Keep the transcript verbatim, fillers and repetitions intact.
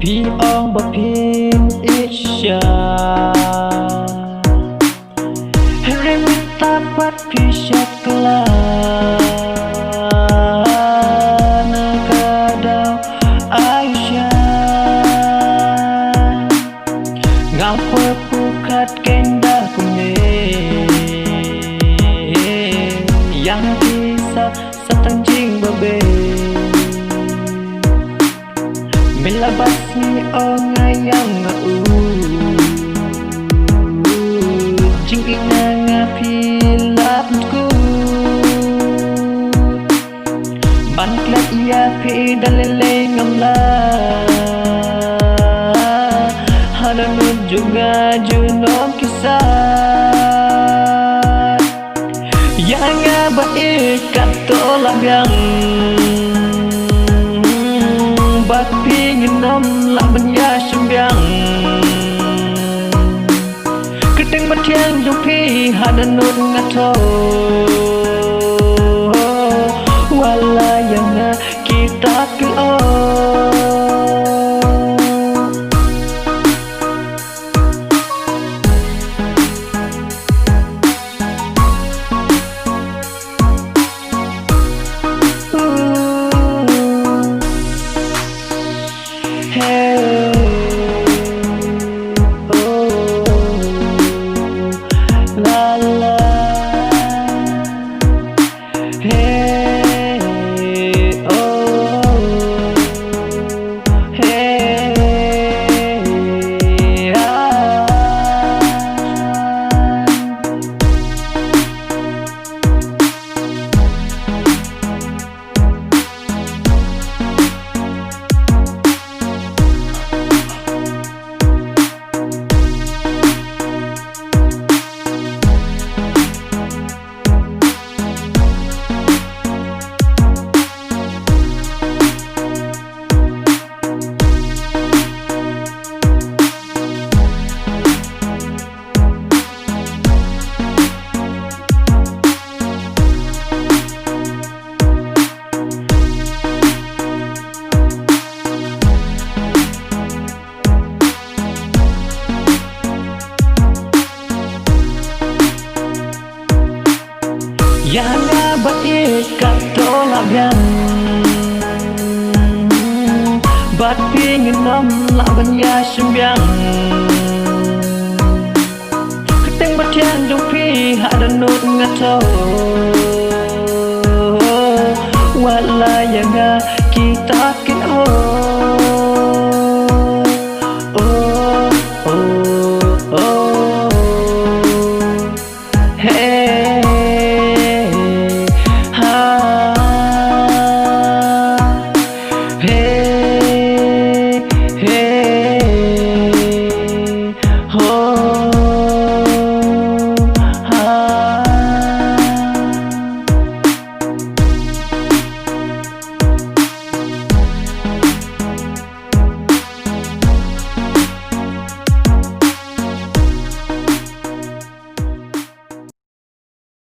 Phi ong ba phin ïeit shisha, hynrei mynta pat phi shah kylla. Na ka daw ai sha, nga pyrkhat kein da kumne, ïa phi sa sa tang jingbabe. Me la bat sngi ong nga ïa nga u, jingïeit nga ïa phi la pynkut. Ban klet ïa phi da lei lei ngam lah, ha dohnud jong nga junom ki sah. Ïa nga ba ïeit katto la biang, bad phi ngin ym lah ban ïa shim biang. Kyrteng ba thiang jong phi ha dohnud nga thoh, wat la ïa nga kita ki ong. Ïa nga ba ïeit katto la biang, bad phi ngin ym lah ban ïa shim biang. Kyrteng ba thiang jong phi ha dohnud nga thoh, wat la ïa nga kita